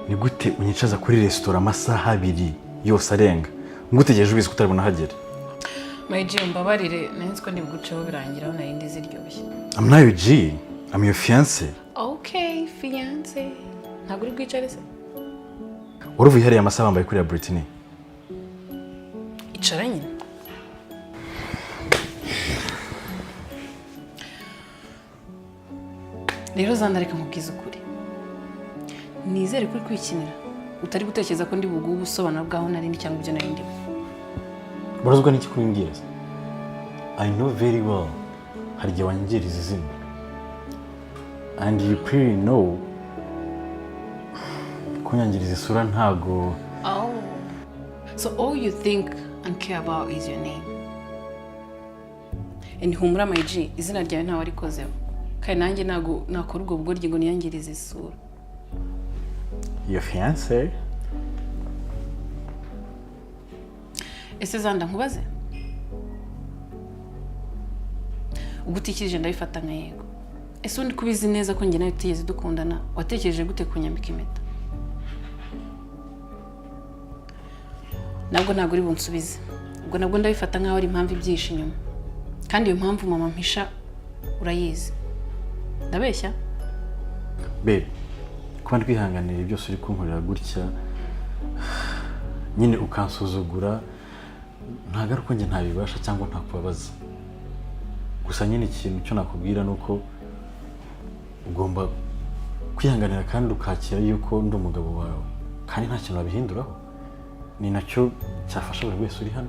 Ni gute unyicaza kuri resitora amasaha 2 yose arenga ngutegereje ubizi ko utari bunahagere? My G, mbabarire, nari nzi ko ndibuguceho birangira aho nari ndi ziryoshye. I'm not your G, I'm your fiance. Okay, fiance. Ntabwo uri bwicare se? Wari uvuye hariya amasaha wambaye kuriya, Britney? Icara nyine. Rero zandareka nkubwize ukuri. Nizere ko uri kwikinira. Utari gutekereza ko ndi buguhe ubusobanuro bw'aho nari ndi cyangwa ibyo nari ndimo. Urazwa n'iki kubimbwira se? I know very well hari igihe wangiriza izina. And you pretty know kunyangiriza isura ntago. Oh. So all you think and care about is your name. And humura, my G, izina ryawe ntawe arikozeho. Kandi nanjye ntago nakora ubwo bugoryi ngo niyangirize isura. Your fiance. Ese Zanda, nkubaze? Ubwo utikirije ndabifata nka yego. Ese ubundi kubizi neza ko njye nawe tutigeze dukundana, watekereje gute kunyambika impeta? Nabwo ntabwo uri bunsubize. Ubwo nabwo ndabifata nkaho ari impamvu ibyihishe inyuma. Kandi iyo mpamvu mama mpisha urayizi. Ndabeshya? Babe, kuba ndwihanganira byose uri kunkorera gutya nyine ukansuzugura, ntabwo ari uko njye ntabibasha cyangwa ntakubabaza. Gusa nyine ikintu cyo nakubwira ni uko ugomba kwihanganira kandi ukakira yuko ndi umugabo wawe, kandi nta kintu wabihinduraho. Ni nacyo cyafasha buri wese uri hano.